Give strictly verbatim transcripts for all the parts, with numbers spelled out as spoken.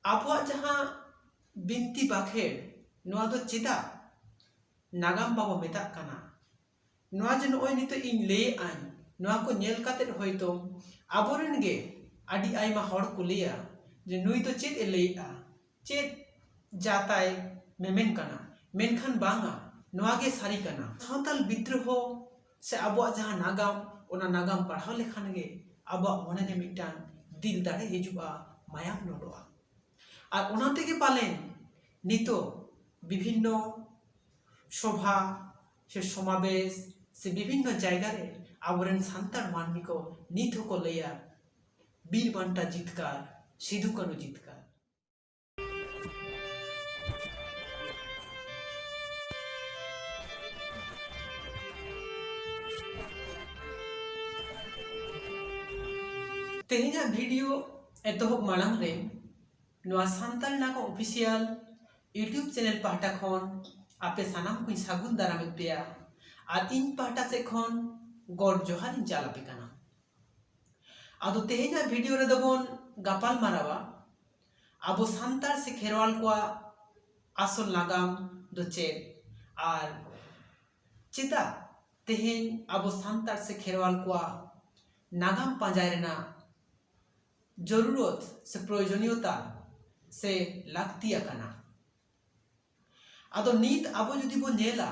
ᱟᱵᱚᱣᱟᱜ ᱡᱟᱦᱟᱸ ᱵᱤᱱᱛᱤ ᱵᱟᱠᱷᱮᱲ, ᱱᱚᱣᱟ ᱫᱚ ᱪᱮᱫᱟᱜ ᱱᱟᱜᱟᱢ ᱵᱟᱵᱚ ᱢᱮᱛᱟᱜ ᱠᱟᱱᱟ? ᱱᱚᱣᱟ ᱡᱮ ᱱᱚᱜᱼᱚᱭ ᱱᱤᱛᱚᱜ ᱤᱧ ᱞᱟᱹᱭᱮᱫ ᱟᱹᱧ, ᱱᱚᱣᱟ ᱠᱚ ᱧᱮᱞ ᱠᱟᱛᱮᱫ ᱦᱚᱭᱛᱳ ᱟᱵᱚᱨᱮᱱ ᱜᱮ ᱟᱹᱰᱤ ᱟᱭᱢᱟ ᱦᱚᱲ ᱠᱚ ᱞᱟᱹᱭᱟ ᱡᱮ ᱱᱩᱭ ᱫᱚ ᱪᱮᱫ ᱮ ᱞᱟᱹᱭᱮᱫᱼᱟ, ᱪᱮᱫ ᱡᱟᱛᱟᱭ ᱢᱮᱢᱮᱱ ᱠᱟᱱᱟ᱾ ᱢᱮᱱᱠᱷᱟᱱ ᱵᱟᱝᱟ, ᱱᱚᱣᱟ ᱜᱮ ᱥᱟᱹᱨᱤ ᱠᱟᱱᱟ᱾ ᱥᱟᱶᱛᱟᱞ ᱵᱤᱫᱽᱨᱳᱦᱚ ᱥᱮ ᱟᱵᱚᱣᱟᱜ ᱡᱟᱦᱟᱸ ᱱᱟᱜᱟᱢ, ᱚᱱᱟ ᱱᱟᱜᱟᱢ ᱯᱟᱲᱦᱟᱣ ᱞᱮᱠᱷᱟᱱ ᱜᱮ ᱟᱵᱚᱣᱟᱜ ᱢᱚᱱᱮ ᱨᱮ ᱢᱤᱫᱴᱟᱝ ᱫᱤᱞ ᱫᱟᱲᱮ ᱦᱤᱡᱩᱜᱼᱟ, ᱢᱟᱭᱟᱢ ᱞᱚᱞᱚᱜᱼᱟ᱾ ᱟᱨ ᱚᱱᱟ ᱛᱮᱜᱮ ᱯᱟᱞᱮᱱ ᱱᱤᱛᱚᱜ ᱵᱤᱵᱷᱤᱱᱱᱚ ᱥᱚᱵᱷᱟ ᱥᱮ ᱥᱚᱢᱟᱵᱮᱥ ᱥᱮ ᱵᱤᱵᱷᱤᱱᱱᱚ ᱡᱟᱭᱜᱟ ᱨᱮ ᱟᱵᱚᱨᱮᱱ ᱥᱟᱱᱛᱟᱲ ᱢᱟᱹᱱᱢᱤ ᱠᱚ ᱱᱤᱛ ᱦᱚᱸᱠᱚ ᱞᱟᱹᱭᱟ, "ᱵᱤᱨ ᱵᱟᱱᱴᱟ ᱡᱤᱛᱠᱟᱹᱨ, ᱥᱤᱫᱩ ᱠᱟᱹᱱᱩ ᱡᱤᱛᱠᱟᱹᱨ᱾" ᱛᱮᱦᱮᱧᱟᱜ ᱵᱷᱤᱰᱤᱭᱳ ᱮᱛᱚᱦᱚᱵ ᱢᱟᱲᱟᱝ ᱨᱮ ᱱᱚᱣᱟ ᱥᱟᱱᱛᱟᱲ ᱱᱟᱜᱟᱢ ᱚᱯᱷᱤᱥᱤᱭᱟᱞ YouTube ᱪᱮᱱᱮᱞ ᱯᱟᱦᱴᱟ ᱠᱷᱚᱱ ᱟᱯᱮ ᱥᱟᱱᱟᱢ ᱠᱚᱧ ᱥᱟᱹᱜᱩᱱ ᱫᱟᱨᱟᱢᱮᱫ ᱯᱮᱭᱟ ᱟᱨ ᱤᱧ ᱯᱟᱦᱴᱟ ᱥᱮᱫ ᱠᱷᱚᱱ ᱜᱚᱰ ᱡᱚᱦᱟᱨ ᱤᱧ ᱪᱟᱞ ᱟᱯᱮ ᱠᱟᱱᱟ᱾ ᱟᱫᱚ ᱛᱮᱦᱮᱧᱟᱜ ᱵᱷᱤᱰᱤᱭᱳ ᱨᱮᱫᱚ ᱵᱚᱱ ᱜᱟᱯᱟᱞ ᱢᱟᱨᱟᱣᱟ ᱟᱵᱚ ᱥᱟᱱᱛᱟᱲ ᱥᱮ ᱠᱷᱮᱨᱣᱟᱞ ᱠᱚᱣᱟᱜ ᱟᱥᱚᱞ ᱱᱟᱜᱟᱢ ᱫᱚ ᱪᱮᱫ, ᱟᱨ ᱪᱮᱫᱟᱜ ᱛᱮᱦᱮᱧ ᱟᱵᱚ ᱥᱟᱱᱛᱟᱲ ᱥᱮ ᱠᱷᱮᱨᱣᱟᱞ ᱠᱚᱣᱟᱜ ᱱᱟᱜᱟᱢ ᱯᱟᱸᱡᱟᱭ ᱨᱮᱱᱟᱜ ᱡᱚᱨᱩᱨᱚᱛ ᱥᱮ ᱯᱨᱚᱭᱳᱡᱚᱱᱤᱭᱚᱛᱟ ᱥᱮ ᱞᱟᱹᱠᱛᱤ ᱟᱠᱟᱱᱟ᱾ ᱟᱫᱚ ᱱᱤᱛ ᱟᱵᱚ ᱡᱩᱫᱤ ᱵᱚᱱ ᱧᱮᱞᱟ,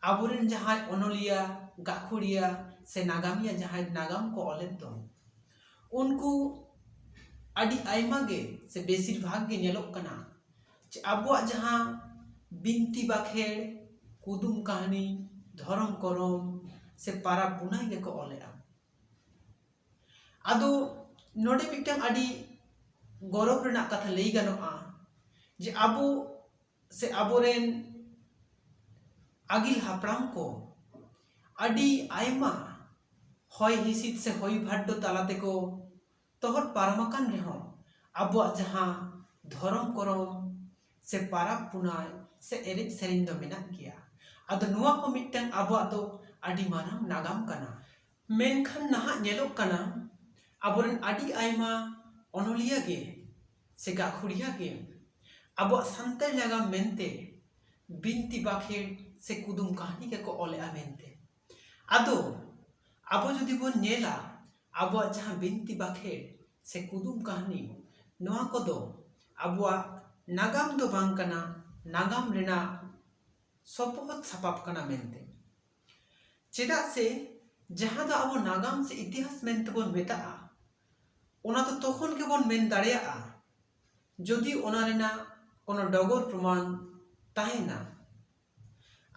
ᱟᱵᱚᱨᱮᱱ ᱡᱟᱦᱟᱸᱭ ᱚᱱᱚᱞᱤᱭᱟᱹ, ᱜᱟᱹᱠᱷᱩᱲᱤᱭᱟᱹ ᱥᱮ ᱱᱟᱜᱟᱢᱤᱭᱟᱹ ᱡᱟᱦᱟᱸᱭ ᱱᱟᱜᱟᱢ ᱠᱚ ᱚᱞᱮᱫ ᱫᱚ, ᱩᱱᱠᱩ ᱟᱹᱰᱤ ᱟᱭᱢᱟ ᱜᱮ ᱥᱮ ᱵᱮᱥᱤᱨ ᱵᱷᱟᱜᱽ ᱜᱮ ᱧᱮᱞᱚᱜ ᱠᱟᱱᱟ ᱡᱮ ᱟᱵᱚᱣᱟᱜ ᱡᱟᱦᱟᱸ ᱵᱤᱱᱛᱤ ᱵᱟᱠᱷᱮᱲ, ᱠᱩᱫᱩᱢ ᱠᱟᱹᱦᱱᱤ, ᱫᱷᱚᱨᱚᱢ ᱠᱚᱨᱚᱢ ᱥᱮ ᱯᱟᱨᱟᱵᱽ ᱯᱩᱱᱟᱹᱭ ᱜᱮᱠᱚ ᱚᱞᱮᱜᱼᱟ᱾ ᱟᱫᱚ ᱱᱚᱰᱮ ᱢᱤᱫᱴᱟᱝ ᱟᱹᱰᱤ ᱜᱚᱨᱚᱵᱽ ᱨᱮᱱᱟᱜ ᱠᱟᱛᱷᱟ ᱞᱟᱹᱭ ᱜᱟᱱᱚᱜᱼᱟ ᱡᱮ ᱟᱵᱚ ᱥᱮ ᱟᱵᱚᱨᱮᱱ ᱟᱹᱜᱤᱞ ᱦᱟᱯᱲᱟᱢ ᱠᱚ ᱟᱹᱰᱤ ᱟᱭᱢᱟ ᱦᱚᱭ ᱦᱤᱸᱥᱤᱫ ᱥᱮ ᱦᱚᱭ ᱵᱷᱟᱨᱰᱚ ᱛᱟᱞᱟ ᱛᱮᱠᱚ ᱛᱚᱦᱚᱫ ᱯᱟᱨᱚᱢ ᱟᱠᱟᱱ ᱨᱮᱦᱚᱸ, ᱟᱵᱚᱣᱟᱜ ᱡᱟᱦᱟᱸ ᱫᱷᱚᱨᱚᱢ ᱠᱚᱨᱚᱢ ᱥᱮ ᱯᱟᱨᱟᱵᱽ ᱯᱩᱱᱟᱹᱭ ᱥᱮ ᱮᱱᱮᱡ ᱥᱮᱨᱮᱧ ᱫᱚ ᱢᱮᱱᱟᱜ ᱜᱮᱭᱟ᱾ ᱟᱫᱚ ᱱᱚᱣᱟ ᱦᱚᱸ ᱢᱤᱫᱴᱟᱝ ᱟᱵᱚᱣᱟᱜ ᱫᱚ ᱟᱹᱰᱤ ᱢᱟᱨᱟᱝ ᱱᱟᱜᱟᱢ ᱠᱟᱱᱟ᱾ ᱢᱮᱱᱠᱷᱟᱱ ᱱᱟᱦᱟᱜ ᱧᱮᱞᱚᱜ ᱠᱟᱱᱟ, ᱟᱵᱚᱨᱮᱱ ᱟᱹᱰᱤ ᱟᱭᱢᱟ ᱚᱱᱚᱞᱤᱭᱟᱹ ᱜᱮ ᱥᱮ ᱜᱟᱹᱠᱷᱩᱲᱤᱭᱟᱹ ᱜᱮ ᱟᱵᱚᱣᱟᱜ ᱥᱟᱱᱛᱟᱲ ᱱᱟᱜᱟᱢ ᱢᱮᱱᱛᱮ ᱵᱤᱱᱛᱤ ᱵᱟᱠᱷᱮᱲ ᱥᱮ ᱠᱩᱫᱩᱢ ᱠᱟᱹᱦᱱᱤ ᱜᱮᱠᱚ ᱚᱞᱮᱜᱼᱟ ᱢᱮᱱᱛᱮ᱾ ᱟᱫᱚ ᱟᱵᱚ ᱡᱩᱫᱤ ᱵᱚᱱ ᱧᱮᱞᱟ, ᱟᱵᱚᱣᱟᱜ ᱡᱟᱦᱟᱸ ᱵᱤᱱᱛᱤ ᱵᱟᱠᱷᱮᱲ ᱥᱮ ᱠᱩᱫᱩᱢ ᱠᱟᱹᱦᱱᱤ, ᱱᱚᱣᱟ ᱠᱚᱫᱚ ᱟᱵᱚᱣᱟᱜ ᱱᱟᱜᱟᱢ ᱫᱚ ᱵᱟᱝ ᱠᱟᱱᱟ, ᱱᱟᱜᱟᱢ ᱨᱮᱱᱟᱜ ᱥᱚᱯᱚᱦᱚᱫ ᱥᱟᱯᱟᱵ ᱠᱟᱱᱟ ᱢᱮᱱᱛᱮ᱾ ᱪᱮᱫᱟᱜ ᱥᱮ ᱡᱟᱦᱟᱸ ᱫᱚ ᱟᱵᱚ ᱱᱟᱜᱟᱢ ᱥᱮ ᱤᱛᱤᱦᱟᱥ ᱢᱮᱱᱛᱮ ᱵᱚᱱ ᱢᱮᱛᱟᱜᱼᱟ, ᱚᱱᱟ ᱫᱚ ᱛᱚᱠᱷᱚᱱ ᱜᱮᱵᱚᱱ ᱢᱮᱱ ᱫᱟᱲᱮᱭᱟᱜᱼᱟ ᱡᱩᱫᱤ ᱚᱱᱟ ᱨᱮᱱᱟᱜ ᱠᱳᱱᱳ ᱰᱚᱜᱚᱨ ᱯᱨᱚᱢᱟᱱ ᱛᱟᱦᱮᱱᱟ᱾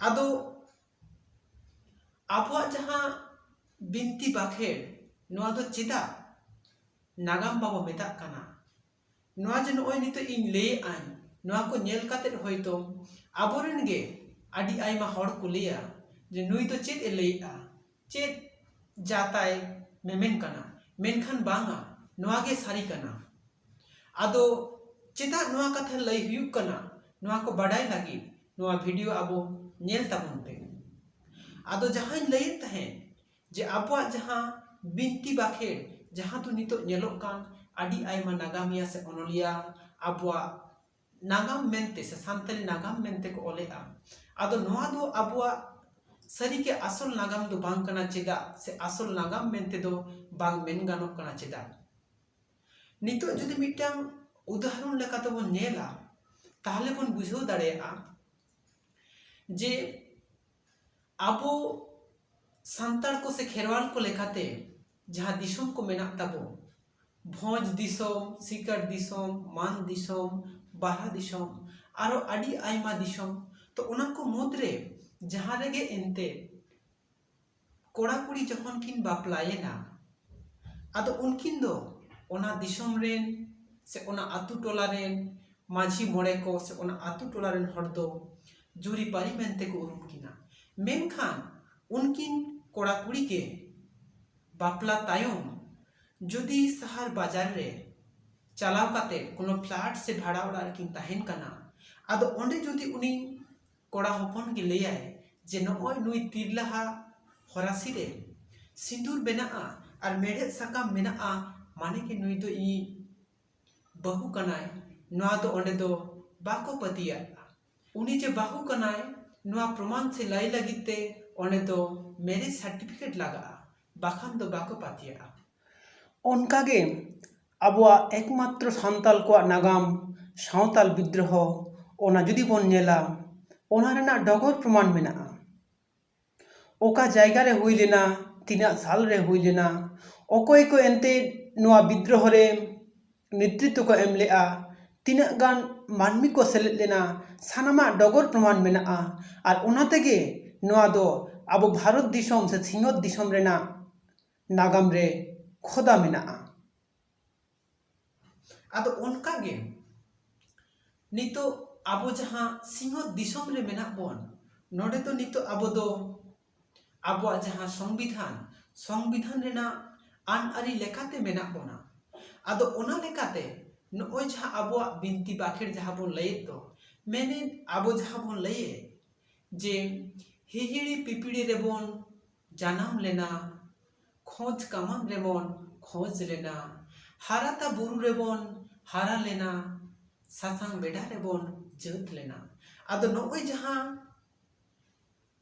ᱟᱫᱚ ᱟᱵᱚᱣᱟᱜ ᱡᱟᱦᱟᱸ ᱵᱤᱱᱛᱤ ᱵᱟᱠᱷᱮᱲ, ᱱᱚᱣᱟ ᱫᱚ ᱪᱮᱫᱟᱜ ᱱᱟᱜᱟᱢ ᱵᱟᱵᱚ ᱢᱮᱛᱟᱜ ᱠᱟᱱᱟ? ᱱᱚᱣᱟ ᱡᱮ ᱱᱚᱜᱼᱚᱭ ᱱᱤᱛᱚᱜ ᱤᱧ ᱞᱟᱹᱭᱮᱫ ᱟᱹᱧ, ᱱᱚᱣᱟ ᱠᱚ ᱧᱮᱞ ᱠᱟᱛᱮᱫ ᱦᱚᱭᱛᱳ ᱟᱵᱚᱨᱮᱱ ᱜᱮ ᱟᱹᱰᱤ ᱟᱭᱢᱟ ᱦᱚᱲ ᱠᱚ ᱞᱟᱹᱭᱟ ᱡᱮ ᱱᱩᱭ ᱫᱚ ᱪᱮᱫ ᱮ ᱞᱟᱹᱭᱮᱫᱼᱟ, ᱪᱮᱫ ᱡᱟᱛᱟᱭ ᱢᱮᱢᱮᱱ ᱠᱟᱱᱟ, ᱢᱮᱱᱠᱷᱟᱱ ᱵᱟᱝᱟ, ᱱᱚᱣᱟ ᱜᱮ ᱥᱟᱹᱨᱤ ᱠᱟᱱᱟ᱾ ᱟᱫᱚ ᱪᱮᱫᱟᱜ ᱱᱚᱣᱟ ᱠᱟᱛᱷᱟ ᱞᱟᱹᱭ ᱦᱩᱭᱩᱜ ᱠᱟᱱᱟ, ᱱᱚᱣᱟ ᱠᱚ ᱵᱟᱰᱟᱭ ᱞᱟᱹᱜᱤᱫ ᱱᱚᱣᱟ ᱵᱷᱤᱰᱤᱭᱳ ᱟᱵᱚ ᱧᱮᱞ ᱛᱟᱵᱚᱱ ᱯᱮ᱾ ᱟᱫᱚ ᱡᱟᱦᱟᱸᱧ ᱞᱟᱹᱭᱮᱫ ᱛᱟᱦᱮᱸᱫ ᱡᱮ ᱟᱵᱚᱣᱟᱜ ᱡᱟᱦᱟᱸ ᱵᱤᱱᱛᱤ ᱵᱟᱠᱷᱮᱲ, ᱡᱟᱦᱟᱸ ᱫᱚ ᱱᱤᱛᱚᱜ ᱧᱮᱞᱚᱜ ᱠᱟᱱ ᱟᱹᱰᱤ ᱟᱭᱢᱟ ᱱᱟᱜᱟᱢᱤᱭᱟᱹ ᱥᱮ ᱚᱱᱚᱞᱤᱭᱟᱹ ᱟᱵᱚᱣᱟᱜ ᱱᱟᱜᱟᱢ ᱢᱮᱱᱛᱮ ᱥᱮ ᱥᱟᱱᱛᱟᱲᱤ ᱱᱟᱜᱟᱢ ᱢᱮᱱᱛᱮ ᱠᱚ ᱚᱞᱮᱜᱼᱟ, ᱟᱫᱚ ᱱᱚᱣᱟ ᱫᱚ ᱟᱵᱚᱣᱟᱜ ᱥᱟᱹᱨᱤᱜᱮ ᱟᱥᱚᱞ ᱱᱟᱜᱟᱢ ᱫᱚ ᱵᱟᱝ ᱠᱟᱱᱟ ᱪᱮᱫᱟᱜ, ᱥᱮ ᱟᱥᱚᱞ ᱱᱟᱜᱟᱢ ᱢᱮᱱᱛᱮ ᱫᱚ ᱵᱟᱝ ᱢᱮᱱ ᱜᱟᱱᱚᱜ ᱠᱟᱱᱟ ᱪᱮᱫᱟᱜ? ᱱᱤᱛᱚᱜ ᱡᱩᱫᱤ ᱢᱤᱫᱴᱟᱝ ᱩᱫᱟᱦᱚᱨᱚᱱ ᱞᱮᱠᱟᱛᱮᱵᱚᱱ ᱧᱮᱞᱟ, ᱛᱟᱦᱚᱞᱮ ᱵᱚᱱ ᱵᱩᱡᱷᱟᱹᱣ ᱫᱟᱲᱮᱭᱟᱜᱼᱟ ᱡᱮ ᱟᱵᱚ ᱥᱟᱱᱛᱟᱲ ᱠᱚ ᱥᱮ ᱠᱷᱮᱨᱣᱟᱞ ᱠᱚ ᱞᱮᱠᱟᱛᱮ ᱡᱟᱦᱟᱸ ᱫᱤᱥᱚᱢ ᱠᱚ ᱢᱮᱱᱟᱜ ᱛᱟᱵᱚ, ᱵᱷᱚᱸᱡᱽ ᱫᱤᱥᱚᱢ, ᱥᱤᱠᱟᱹᱨ ᱫᱤᱥᱚᱢ, ᱢᱟᱱ ᱫᱤᱥᱚᱢ, ᱵᱟᱨᱦᱟ ᱫᱤᱥᱚᱢ, ᱟᱨᱚ ᱟᱹᱰᱤ ᱟᱭᱢᱟ ᱫᱤᱥᱚᱢ᱾ ᱛᱚ ᱚᱱᱟ ᱠᱚ ᱢᱩᱫᱽᱨᱮ ᱡᱟᱦᱟᱸ ᱨᱮᱜᱮ ᱮᱱᱛᱮ ᱠᱚᱲᱟ ᱠᱩᱲᱤ ᱡᱚᱠᱷᱚᱱ ᱠᱤᱱ ᱵᱟᱯᱞᱟᱭᱮᱱᱟ, ᱟᱫᱚ ᱩᱱᱠᱤᱱ ᱫᱚ ᱚᱱᱟ ᱫᱤᱥᱚᱢ ᱨᱮᱱ ᱥᱮ ᱚᱱᱟ ᱟᱛᱳ ᱴᱚᱞᱟ ᱨᱮᱱ ᱢᱟᱹᱡᱷᱤ ᱢᱚᱬᱮ ᱠᱚ ᱥᱮ ᱚᱱᱟ ᱟᱛᱳ ᱴᱚᱞᱟ ᱨᱮᱱ ᱦᱚᱲ ᱫᱚ ᱡᱩᱨᱤᱯᱟᱹᱨᱤ ᱢᱮᱱᱛᱮ ᱠᱚ ᱩᱨᱩᱢ ᱠᱤᱱᱟ᱾ ᱢᱮᱱᱠᱷᱟᱱ ᱩᱱᱠᱤᱱ ᱠᱚᱲᱟ ᱠᱩᱲᱤ ᱜᱮ ᱵᱟᱯᱞᱟ ᱛᱟᱭᱚᱢ ᱡᱩᱫᱤ ᱥᱟᱦᱟᱨ ᱵᱟᱡᱟᱨ ᱨᱮ ᱪᱟᱞᱟᱣ ᱠᱟᱛᱮ ᱠᱳᱱᱳ ᱯᱷᱞᱟᱴ ᱥᱮ ᱵᱷᱟᱲᱟ ᱚᱲᱟᱜ ᱨᱮᱠᱤᱱ ᱛᱟᱦᱮᱱ ᱠᱟᱱᱟ, ᱟᱫᱚ ᱚᱸᱰᱮ ᱡᱩᱫᱤ ᱩᱱᱤ ᱠᱚᱲᱟ ᱦᱚᱯᱚᱱ ᱜᱮ ᱞᱟᱹᱭᱟᱭ ᱡᱮ ᱱᱚᱜᱼᱚᱭ ᱱᱩᱭ ᱛᱤᱨᱞᱟᱹᱦᱟ ᱦᱚᱨᱟᱥᱤ ᱨᱮ ᱥᱤᱸᱫᱩᱨ ᱢᱮᱱᱟᱜᱼᱟ ᱟᱨ ᱢᱮᱲᱦᱮᱫ ᱥᱟᱠᱟᱢ ᱢᱮᱱᱟᱜᱼᱟ, ᱢᱟᱱᱮ ᱜᱮ ᱱᱩᱭ ᱫᱚ ᱤᱧᱤᱡ ᱵᱟᱹᱦᱩ ᱠᱟᱱᱟᱭ, ᱱᱚᱣᱟ ᱫᱚ ᱚᱸᱰᱮ ᱫᱚ ᱵᱟᱠᱚ ᱯᱟᱹᱛᱭᱟᱹᱜᱼᱟ᱾ ᱩᱱᱤ ᱡᱮ ᱵᱟᱹᱦᱩ ᱠᱟᱱᱟᱭ, ᱱᱚᱣᱟ ᱯᱨᱚᱢᱟᱱ ᱥᱮ ᱞᱟᱹᱭ ᱞᱟᱹᱜᱤᱫ ᱛᱮ ᱚᱸᱰᱮ ᱫᱚ ᱢᱮᱨᱮᱡᱽ ᱥᱟᱨᱴᱤᱯᱷᱤᱠᱮᱴ ᱞᱟᱜᱟᱜᱼᱟ, ᱵᱟᱠᱷᱟᱱ ᱫᱚ ᱵᱟᱠᱚ ᱯᱟᱹᱛᱭᱟᱹᱜᱼᱟ᱾ ᱚᱱᱠᱟᱜᱮ ᱟᱵᱚᱣᱟᱜ ᱮᱠᱢᱟᱛᱨᱚ ᱥᱟᱱᱛᱟᱞ ᱠᱚᱣᱟᱜ ᱱᱟᱜᱟᱢ ᱥᱟᱶᱛᱟᱞ ᱵᱤᱫᱽᱨᱳᱦᱚ, ᱚᱱᱟ ᱡᱩᱫᱤ ᱵᱚᱱ ᱧᱮᱞᱟ, ᱚᱱᱟ ᱨᱮᱱᱟᱜ ᱰᱚᱜᱚᱨ ᱯᱨᱚᱢᱟᱱ ᱢᱮᱱᱟᱜᱼᱟ᱾ ᱚᱠᱟ ᱡᱟᱭᱜᱟ ᱨᱮ ᱦᱩᱭ ᱞᱮᱱᱟ, ᱛᱤᱱᱟᱹᱜ ᱥᱟᱞ ᱨᱮ ᱦᱩᱭ ᱞᱮᱱᱟ, ᱚᱠᱚᱭ ᱠᱚ ᱮᱱᱛᱮ ᱱᱚᱣᱟ ᱵᱤᱫᱽᱨᱳᱦᱚ ᱨᱮ ᱱᱮᱛᱨᱤᱛᱵ ᱠᱚ ᱮᱢ ᱞᱮᱫᱼᱟ, ᱛᱤᱱᱟᱹᱜ ᱜᱟᱱ ᱢᱟᱹᱱᱢᱤ ᱠᱚ ᱥᱮᱞᱮᱫ ᱞᱮᱱᱟ, ᱥᱟᱱᱟᱢᱟᱜ ᱰᱚᱜᱚᱨ ᱯᱨᱚᱢᱟᱱ ᱢᱮᱱᱟᱜᱼᱟ᱾ ᱟᱨ ᱚᱱᱟ ᱛᱮᱜᱮ ᱱᱚᱣᱟ ᱫᱚ ᱟᱵᱚ ᱵᱷᱟᱨᱚᱛ ᱫᱤᱥᱚᱢ ᱥᱮ ᱥᱤᱧᱚᱛ ᱫᱤᱥᱚᱢ ᱨᱮᱱᱟᱜ ᱱᱟᱜᱟᱢ ᱨᱮ ᱠᱷᱚᱫᱟ ᱢᱮᱱᱟᱜᱼᱟ᱾ ᱟᱫᱚ ᱚᱱᱠᱟ ᱜᱮ ᱱᱤᱛᱚᱜ ᱟᱵᱚ ᱡᱟᱦᱟᱸ ᱥᱤᱧᱚᱛ ᱫᱤᱥᱚᱢ ᱨᱮ ᱢᱮᱱᱟᱜ ᱵᱚᱱ, ᱱᱚᱰᱮ ᱫᱚ ᱱᱤᱛᱚᱜ ᱟᱵᱚ ᱫᱚ ᱟᱵᱚᱣᱟᱜ ᱡᱟᱦᱟᱸ ᱥᱚᱝᱵᱤᱫᱷᱟᱱ, ᱥᱚᱝᱵᱤᱫᱷᱟᱱ ᱨᱮᱱᱟᱜ ᱟᱹᱱ ᱟᱹᱨᱤ ᱞᱮᱠᱟᱛᱮ ᱢᱮᱱᱟᱜ ᱵᱚᱱᱟ᱾ ᱟᱫᱚ ᱚᱱᱟ ᱞᱮᱠᱟᱛᱮ ᱱᱚᱜᱼᱚᱭ ᱡᱟᱦᱟᱸ ᱟᱵᱚᱣᱟᱜ ᱵᱤᱱᱛᱤ ᱵᱟᱠᱷᱮᱲ ᱡᱟᱦᱟᱸ ᱵᱚᱱ ᱞᱟᱹᱭᱮᱫ ᱫᱚ, ᱢᱮᱱᱮᱫ ᱟᱵᱚ ᱡᱟᱦᱟᱸ ᱵᱚᱱ ᱞᱟᱹᱭᱮᱫ ᱡᱮ ᱦᱤᱦᱤᱲᱤ ᱯᱤᱯᱤᱲᱤ ᱨᱮᱵᱚᱱ ᱡᱟᱱᱟᱢ ᱞᱮᱱᱟ, ᱠᱷᱚᱸᱡᱽ ᱠᱟᱢᱟᱱ ᱨᱮᱵᱚᱱ ᱠᱷᱚᱸᱡᱽ ᱞᱮᱱᱟ, ᱦᱟᱨᱟᱛᱟ ᱵᱩᱨᱩ ᱨᱮᱵᱚᱱ ᱦᱟᱨᱟ ᱞᱮᱱᱟ, ᱥᱟᱥᱟᱝ ᱵᱮᱰᱟ ᱨᱮᱵᱚᱱ ᱡᱟᱹᱛ ᱞᱮᱱᱟ᱾ ᱟᱫᱚ ᱱᱚᱜᱼᱚᱭ ᱡᱟᱦᱟᱸ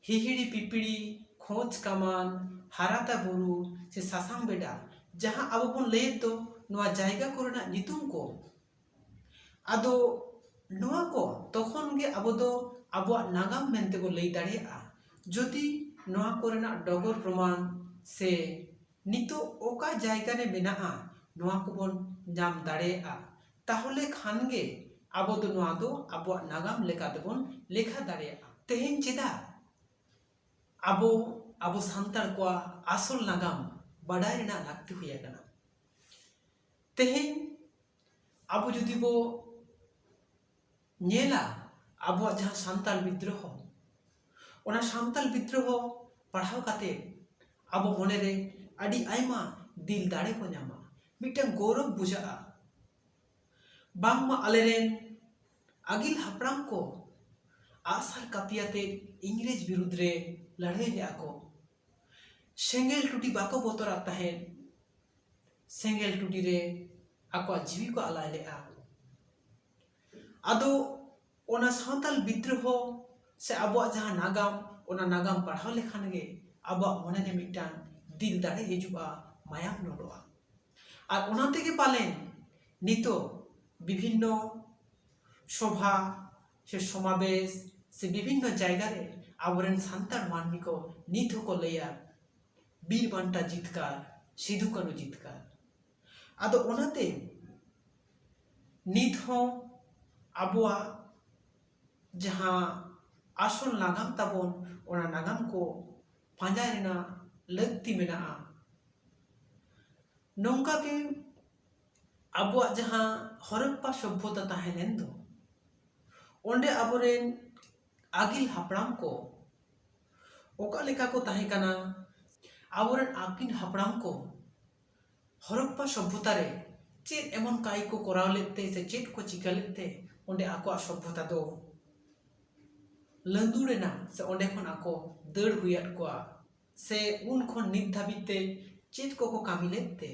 ᱦᱤᱦᱤᱲᱤ ᱯᱤᱯᱤᱲᱤ, ᱠᱷᱚᱸᱡᱽ ᱠᱟᱢᱟᱱ, ᱦᱟᱨᱟᱛᱟ ᱵᱩᱨᱩ ᱥᱮ ᱥᱟᱥᱟᱝ ᱵᱮᱰᱟ, ᱡᱟᱦᱟᱸ ᱟᱵᱚ ᱵᱚᱱ ᱞᱟᱹᱭᱮᱫ ᱫᱚ, ᱱᱚᱣᱟ ᱡᱟᱭᱜᱟ ᱠᱚᱨᱮᱱᱟᱜ ᱧᱩᱛᱩᱢ ᱠᱚ, ᱟᱫᱚ ᱱᱚᱣᱟ ᱠᱚ ᱛᱚᱠᱷᱚᱱ ᱜᱮ ᱟᱵᱚ ᱫᱚ ᱟᱵᱚᱣᱟᱜ ᱱᱟᱜᱟᱢ ᱢᱮᱱᱛᱮ ᱵᱚ ᱞᱟᱹᱭ ᱫᱟᱲᱮᱭᱟᱜᱼᱟ, ᱡᱩᱫᱤ ᱱᱚᱣᱟ ᱠᱚᱨᱮᱱᱟᱜ ᱰᱚᱜᱚᱨ ᱯᱨᱚᱢᱟᱱ ᱥᱮ ᱱᱤᱛᱚᱜ ᱚᱠᱟ ᱡᱟᱭᱜᱟ ᱨᱮ ᱢᱮᱱᱟᱜᱼᱟ, ᱱᱚᱣᱟ ᱠᱚᱵᱚᱱ ᱧᱟᱢ ᱫᱟᱲᱮᱭᱟᱜᱼᱟ᱾ ᱛᱟᱦᱚᱞᱮ ᱠᱷᱟᱱ ᱜᱮ ᱟᱵᱚ ᱫᱚ ᱱᱚᱣᱟ ᱫᱚ ᱟᱵᱚᱣᱟᱜ ᱱᱟᱜᱟᱢ ᱞᱮᱠᱟ ᱛᱮᱵᱚᱱ ᱞᱮᱠᱷᱟ ᱫᱟᱲᱮᱭᱟᱜᱼᱟ᱾ ᱛᱮᱦᱮᱧ ᱪᱮᱫᱟᱜ ᱟᱵᱚ, ᱟᱵᱚ ᱥᱟᱱᱛᱟᱲ ᱠᱚᱣᱟᱜ ᱟᱥᱚᱞ ᱱᱟᱜᱟᱢ ᱵᱟᱰᱟᱭ ᱨᱮᱱᱟᱜ ᱞᱟᱹᱠᱛᱤ ᱦᱩᱭ ᱟᱠᱟᱱᱟ? ᱛᱮᱦᱮᱧ ᱟᱵᱚ ᱡᱩᱫᱤ ᱵᱚ ᱧᱮᱞᱟ ᱟᱵᱚᱣᱟᱜ ᱡᱟᱦᱟᱸ ᱥᱟᱱᱛᱟᱞ ᱵᱤᱫᱽᱨᱳᱦᱚ, ᱚᱱᱟ ᱥᱟᱱᱛᱟᱞ ᱵᱤᱫᱽᱨᱳᱦᱚ ᱯᱟᱲᱦᱟᱣ ᱠᱟᱛᱮ ᱟᱵᱚ ᱢᱚᱱᱮᱨᱮ ᱟᱹᱰᱤ ᱟᱭᱢᱟ ᱫᱤᱞ ᱫᱟᱲᱮ ᱵᱚ ᱧᱟᱢᱟ, ᱢᱤᱫᱴᱟᱝ ᱜᱚᱨᱚᱵᱽ ᱵᱩᱡᱷᱟᱹᱜᱼᱟ᱾ ᱵᱟᱝᱢᱟ ᱟᱞᱮᱨᱮᱱ ᱟᱹᱜᱤᱞ ᱦᱟᱯᱲᱟᱢ ᱠᱚ ᱟᱜᱼᱥᱟᱨ ᱠᱟᱹᱯᱤ ᱟᱛᱮ ᱤᱝᱨᱮᱡᱽ ᱵᱤᱨᱩᱫᱽ ᱨᱮ ᱞᱟᱹᱲᱦᱟᱹᱭ ᱞᱮᱫᱼᱟ ᱠᱚ᱾ ᱥᱮᱸᱜᱮᱞ ᱴᱩᱴᱤ ᱵᱟᱠᱚ ᱵᱚᱛᱚᱨᱟᱜ ᱛᱟᱦᱮᱸᱫ᱾ ᱥᱮᱸᱜᱮᱞ ᱴᱩᱴᱤ ᱨᱮ ᱟᱠᱚᱣᱟᱜ ᱡᱤᱣᱤ ᱠᱚ ᱟᱞᱟᱭ ᱞᱮᱫᱼᱟ᱾ ᱟᱫᱚ ᱚᱱᱟ ᱥᱟᱶᱛᱟᱞ ᱵᱤᱫᱽᱨᱳᱦᱚ ᱥᱮ ᱟᱵᱚᱣᱟᱜ ᱡᱟᱦᱟᱸ ᱱᱟᱜᱟᱢ, ᱚᱱᱟ ᱱᱟᱜᱟᱢ ᱯᱟᱲᱦᱟᱣ ᱞᱮᱠᱷᱟᱱ ᱜᱮ ᱟᱵᱚᱣᱟᱜ ᱢᱚᱱᱮ ᱨᱮ ᱢᱤᱫᱴᱟᱝ ᱫᱤᱞ ᱫᱟᱲᱮ ᱦᱤᱡᱩᱜᱼᱟ, ᱢᱟᱭᱟᱢ ᱞᱚᱞᱚᱜᱼᱟ᱾ ᱟᱨ ᱚᱱᱟ ᱛᱮᱜᱮ ᱯᱟᱞᱮᱱ ᱱᱤᱛᱚᱜ ᱵᱤᱵᱷᱤᱱᱱᱚ ᱥᱚᱵᱷᱟ ᱥᱮ ᱥᱚᱢᱟᱵᱮᱥ ᱥᱮ ᱵᱤᱵᱷᱤᱱᱱᱚ ᱡᱟᱭᱜᱟ ᱨᱮ ᱟᱵᱚᱨᱮᱱ ᱥᱟᱱᱛᱟᱲ ᱢᱟᱹᱱᱢᱤ ᱠᱚ ᱱᱤᱛ ᱦᱚᱸᱠᱚ ᱞᱟᱹᱭᱟ, "ᱵᱤᱨ ᱵᱟᱱᱴᱟ ᱡᱤᱛᱠᱟᱨ, ᱥᱤᱫᱩ ᱠᱟᱹᱱᱩ ᱡᱤᱛᱠᱟᱨ᱾" ᱟᱫᱚ ᱚᱱᱟᱛᱮ ᱱᱤᱛ ᱦᱚᱸ ᱟᱵᱚᱣᱟᱜ ᱡᱟᱦᱟᱸ ᱟᱥᱚᱞ ᱱᱟᱜᱟᱢ ᱛᱟᱵᱚᱱ, ᱚᱱᱟ ᱱᱟᱜᱟᱢ ᱠᱚ ᱯᱟᱸᱡᱟ ᱨᱮᱱᱟᱜ ᱞᱟᱹᱠᱛᱤ ᱢᱮᱱᱟᱜᱼᱟ᱾ ᱱᱚᱝᱠᱟ ᱜᱮ ᱟᱵᱚᱣᱟᱜ ᱡᱟᱦᱟᱸ ᱦᱚᱨᱚᱯᱯᱟ ᱥᱚᱵᱷᱚᱛᱟ ᱛᱟᱦᱮᱸ ᱞᱮᱱ ᱫᱚ, ᱚᱸᱰᱮ ᱟᱵᱚᱨᱮᱱ ᱟᱹᱜᱤᱞ ᱦᱟᱯᱲᱟᱢ ᱠᱚ ᱚᱠᱟ ᱞᱮᱠᱟ ᱠᱚ ᱛᱟᱦᱮᱸ ᱠᱟᱱᱟ? ᱟᱵᱚᱨᱮᱱ ᱟᱹᱜᱤᱞ ᱦᱟᱯᱲᱟᱢ ᱠᱚ ᱦᱚᱨᱚᱯᱯᱟ ᱥᱚᱵᱷᱚᱛᱟ ᱨᱮ ᱪᱮᱫ ᱮᱢᱚᱱ ᱠᱟᱹᱢᱤ ᱠᱚ ᱠᱚᱨᱟᱣ ᱞᱮᱫ ᱛᱮ ᱥᱮ ᱪᱮᱫ ᱠᱚ ᱪᱤᱠᱟᱹ ᱞᱮᱫ ᱛᱮ ᱚᱸᱰᱮ ᱟᱠᱚᱣᱟᱜ ᱥᱚᱵᱷᱚᱛᱟ ᱫᱚ ᱞᱟᱹᱸᱫᱩᱲ ᱮᱱᱟ ᱥᱮ ᱚᱸᱰᱮ ᱠᱷᱚᱱ ᱟᱠᱚ ᱫᱟᱹᱲ ᱦᱩᱭᱟᱫ ᱠᱚᱣᱟ, ᱥᱮ ᱩᱱ ᱠᱷᱚᱱ ᱱᱤᱛ ᱫᱷᱟᱹᱵᱤᱡ ᱛᱮ ᱪᱮᱫ ᱠᱚᱠᱚ ᱠᱟᱹᱢᱤ ᱞᱮᱫ ᱛᱮ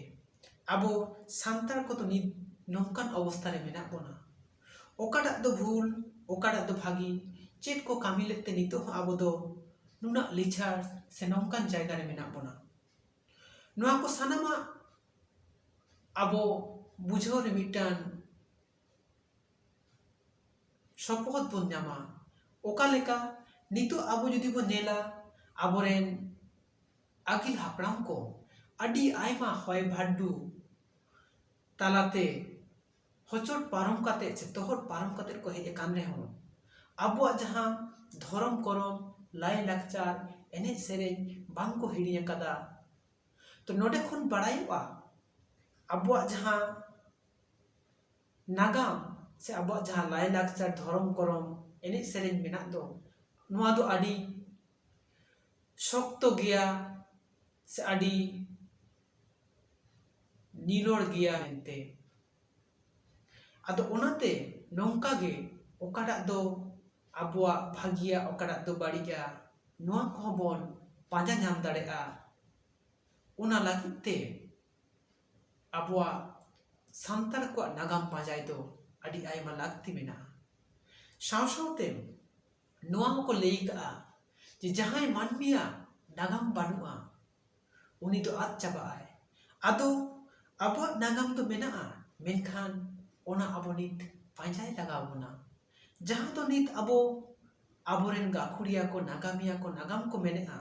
ᱟᱵᱚ ᱥᱟᱱᱛᱟᱲ ᱠᱚᱫᱚ ᱱᱤᱛ ᱱᱚᱝᱠᱟᱱ ᱚᱵᱚᱥᱛᱷᱟ ᱨᱮ ᱢᱮᱱᱟᱜ ᱵᱚᱱᱟ? ᱚᱠᱟᱴᱟᱜ ᱫᱚ ᱵᱷᱩᱞ, ᱚᱠᱟᱴᱟᱜ ᱫᱚ ᱵᱷᱟᱹᱜᱤ, ᱪᱮᱫ ᱠᱚ ᱠᱟᱹᱢᱤ ᱞᱮᱫ ᱛᱮ ᱱᱤᱛᱚᱜ ᱦᱚᱸ ᱟᱵᱚ ᱫᱚ ᱱᱩᱱᱟᱹᱜ ᱞᱤᱪᱟᱲ ᱥᱮ ᱱᱚᱝᱠᱟᱱ ᱡᱟᱭᱜᱟ ᱨᱮ ᱢᱮᱱᱟᱜ ᱵᱚᱱᱟ? ᱱᱚᱣᱟ ᱠᱚ ᱥᱟᱱᱟᱢᱟᱜ ᱟᱵᱚ ᱵᱩᱡᱷᱟᱹᱣ ᱨᱮ ᱢᱤᱫᱴᱟᱝ ᱥᱚᱯᱚᱦᱚᱫ ᱵᱚᱱ ᱧᱟᱢᱟ᱾ ᱚᱠᱟ ᱞᱮᱠᱟ? ᱱᱤᱛᱚᱜ ᱟᱵᱚ ᱡᱩᱫᱤ ᱵᱚᱱ ᱧᱮᱞᱟ, ᱟᱵᱚᱨᱮᱱ ᱟᱹᱜᱤᱞ ᱦᱟᱯᱲᱟᱢ ᱠᱚ ᱟᱹᱰᱤ ᱟᱭᱢᱟ ᱦᱚᱭ ᱵᱷᱟᱨᱰᱩ ᱛᱟᱞᱟᱛᱮ ᱦᱚᱪᱚᱴ ᱯᱟᱨᱚᱢ ᱠᱟᱛᱮ ᱥᱮ ᱛᱚᱦᱚᱫ ᱯᱟᱨᱚᱢ ᱠᱟᱛᱮ ᱠᱚ ᱦᱮᱡ ᱟᱠᱟᱱ ᱨᱮᱦᱚᱸ, ᱟᱵᱚᱣᱟᱜ ᱡᱟᱦᱟᱸ ᱫᱷᱚᱨᱚᱢ ᱠᱚᱨᱚᱢ, ᱞᱟᱭ ᱞᱟᱠᱪᱟᱨ, ᱮᱱᱮᱡ ᱥᱮᱨᱮᱧ ᱵᱟᱝ ᱠᱚ ᱦᱤᱲᱤᱧ ᱟᱠᱟᱫᱟ᱾ ᱛᱚ ᱱᱚᱰᱮ ᱠᱷᱚᱱ ᱵᱟᱲᱟᱭᱚᱜᱼᱟ, ᱟᱵᱚᱣᱟᱜ ᱡᱟᱦᱟᱸ ᱱᱟᱜᱟᱢ ᱥᱮ ᱟᱵᱚᱣᱟᱜ ᱡᱟᱦᱟᱸ ᱞᱟᱭ ᱞᱟᱠᱪᱟᱨ, ᱫᱷᱚᱨᱚᱢ ᱠᱚᱨᱚᱢ, ᱮᱱᱮᱡ ᱥᱮᱨᱮᱧ ᱢᱮᱱᱟᱜ ᱫᱚ, ᱱᱚᱣᱟ ᱫᱚ ᱟᱹᱰᱤ ᱥᱚᱠᱛᱚ ᱜᱮᱭᱟ ᱥᱮ ᱟᱹᱰᱤ ᱱᱤᱨᱚᱲ ᱜᱮᱭᱟ ᱢᱮᱱᱛᱮ᱾ ᱟᱫᱚ ᱚᱱᱟᱛᱮ ᱱᱚᱝᱠᱟ ᱜᱮ ᱚᱠᱟᱴᱟᱜ ᱫᱚ ᱟᱵᱚᱣᱟᱜ ᱵᱷᱟᱹᱜᱤᱭᱟ, ᱚᱠᱟᱴᱟᱜ ᱫᱚ ᱵᱟᱹᱲᱤᱡᱼᱟ, ᱱᱚᱣᱟ ᱠᱚᱦᱚᱸ ᱵᱚᱱ ᱯᱟᱸᱡᱟ ᱧᱟᱢ ᱫᱟᱲᱮᱭᱟᱜᱼᱟ᱾ ᱚᱱᱟ ᱞᱟᱹᱜᱤᱫ ᱛᱮ ᱟᱵᱚᱣᱟᱜ ᱥᱟᱱᱛᱟᱲ ᱠᱚᱣᱟᱜ ᱱᱟᱜᱟᱢ ᱯᱟᱸᱡᱟᱭ ᱫᱚ ᱟᱹᱰᱤ ᱟᱭᱢᱟ ᱞᱟᱹᱠᱛᱤ ᱢᱮᱱᱟᱜᱼᱟ᱾ ᱥᱟᱶ ᱥᱟᱶᱛᱮ ᱱᱚᱣᱟ ᱦᱚᱸᱠᱚ ᱞᱟᱹᱭ ᱠᱟᱜᱼᱟ ᱡᱮ ᱡᱟᱦᱟᱸᱭ ᱢᱟᱹᱱᱢᱤᱭᱟᱜ ᱱᱟᱜᱟᱢ ᱵᱟᱹᱱᱩᱜᱼᱟ, ᱩᱱᱤ ᱫᱚ ᱟᱫ ᱪᱟᱵᱟᱜᱼᱟᱭ᱾ ᱟᱫᱚ ᱟᱵᱚᱣᱟᱜ ᱱᱟᱜᱟᱢ ᱫᱚ ᱢᱮᱱᱟᱜᱼᱟ, ᱢᱮᱱᱠᱷᱟᱱ ᱚᱱᱟ ᱟᱵᱚ ᱱᱤᱛ ᱯᱟᱸᱡᱟᱭ ᱞᱟᱜᱟᱣ ᱵᱚᱱᱟ᱾ ᱡᱟᱦᱟᱸ ᱫᱚ ᱱᱤᱛ ᱟᱵᱚ, ᱟᱵᱚᱨᱮᱱ ᱜᱟᱹᱠᱷᱩᱲᱤᱭᱟᱹ ᱠᱚ, ᱱᱟᱜᱟᱢᱤᱭᱟᱹ ᱠᱚ ᱱᱟᱜᱟᱢ ᱠᱚ ᱢᱮᱱᱮᱜᱼᱟ,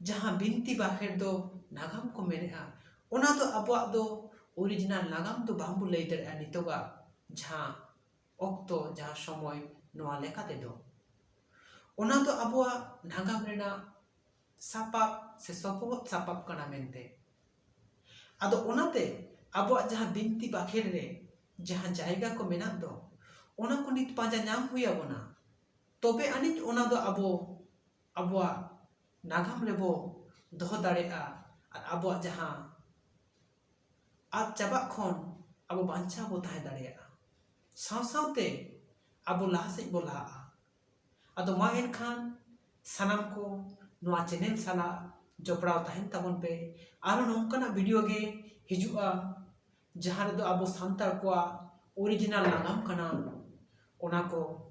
ᱡᱟᱦᱟᱸ ᱵᱤᱱᱛᱤ ᱵᱟᱠᱷᱮᱲ ᱫᱚ ᱱᱟᱜᱟᱢ ᱠᱚ ᱢᱮᱱᱮᱜᱼᱟ, ᱚᱱᱟ ᱫᱚ ᱟᱵᱚᱣᱟᱜ ᱫᱚ ᱚᱨᱤᱡᱤᱱᱟᱞ ᱱᱟᱜᱟᱢ ᱫᱚ ᱵᱟᱝᱵᱚ ᱞᱟᱹᱭ ᱫᱟᱲᱮᱭᱟᱜᱼᱟ ᱱᱤᱛᱚᱜᱟᱜ ᱡᱟᱦᱟᱸ ᱚᱠᱛᱚ, ᱡᱟᱦᱟᱸ ᱥᱚᱢᱚᱭ, ᱱᱚᱣᱟ ᱞᱮᱠᱟ ᱛᱮᱫᱚ᱾ ᱚᱱᱟ ᱫᱚ ᱟᱵᱚᱣᱟᱜ ᱱᱟᱜᱟᱢ ᱨᱮᱱᱟᱜ ᱥᱟᱯᱟᱵ ᱥᱮ ᱥᱚᱯᱚᱦᱚᱫ ᱥᱟᱯᱟᱵ ᱠᱟᱱᱟ ᱢᱮᱱᱛᱮ᱾ ᱟᱫᱚ ᱚᱱᱟᱛᱮ ᱟᱵᱚᱣᱟᱜ ᱡᱟᱦᱟᱸ ᱵᱤᱱᱛᱤ ᱵᱟᱠᱷᱮᱲ ᱨᱮ ᱡᱟᱦᱟᱸ ᱡᱟᱭᱜᱟ ᱠᱚ ᱢᱮᱱᱟᱜ ᱫᱚ, ᱚᱱᱟ ᱠᱚ ᱱᱤᱛ ᱯᱟᱸᱡᱟ ᱧᱟᱢ ᱦᱩᱭ ᱟᱵᱚᱱᱟ᱾ ᱛᱚᱵᱮ ᱟᱹᱱᱤᱡ ᱚᱱᱟ ᱫᱚ ᱟᱵᱚ ᱟᱵᱚᱣᱟᱜ ᱱᱟᱜᱟᱢ ᱨᱮᱵᱚ ᱫᱚᱦᱚ ᱫᱟᱲᱮᱭᱟᱜᱼᱟ ᱟᱨ ᱟᱵᱚᱣᱟᱜ ᱡᱟᱦᱟᱸ ᱟᱫ ᱪᱟᱵᱟᱜ ᱠᱷᱚᱱ ᱟᱵᱚ ᱵᱟᱧᱪᱟᱣ ᱵᱚ ᱛᱟᱦᱮᱸ ᱫᱟᱲᱮᱭᱟᱜᱼᱟ, ᱥᱟᱶ ᱥᱟᱶᱛᱮ ᱟᱵᱚ ᱞᱟᱦᱟ ᱥᱮᱫ ᱵᱚ ᱞᱟᱦᱟᱜᱼᱟ᱾ ᱟᱫᱚ ᱢᱟ ᱮᱱᱠᱷᱟᱱ ᱥᱟᱱᱟᱢ ᱠᱚ ᱱᱚᱣᱟ ᱪᱮᱱᱮᱞ ᱥᱟᱞᱟᱜ ᱡᱚᱯᱲᱟᱣ ᱛᱟᱦᱮᱱ ᱛᱟᱵᱚᱱ ᱯᱮ᱾ ᱟᱨᱦᱚᱸ ᱱᱚᱝᱠᱟᱱᱟᱜ ᱵᱷᱤᱰᱤᱭᱳ ᱜᱮ ᱦᱤᱡᱩᱜᱼᱟ, ᱡᱟᱦᱟᱸ ᱨᱮᱫᱚ ᱟᱵᱚ ᱥᱟᱱᱛᱟᱲ ᱠᱚᱣᱟᱜ ᱚᱨᱤᱡᱤᱱᱟᱞ ᱱᱟᱜᱟᱢ ᱠᱟᱱᱟ, ᱚᱱᱟ ᱠᱚ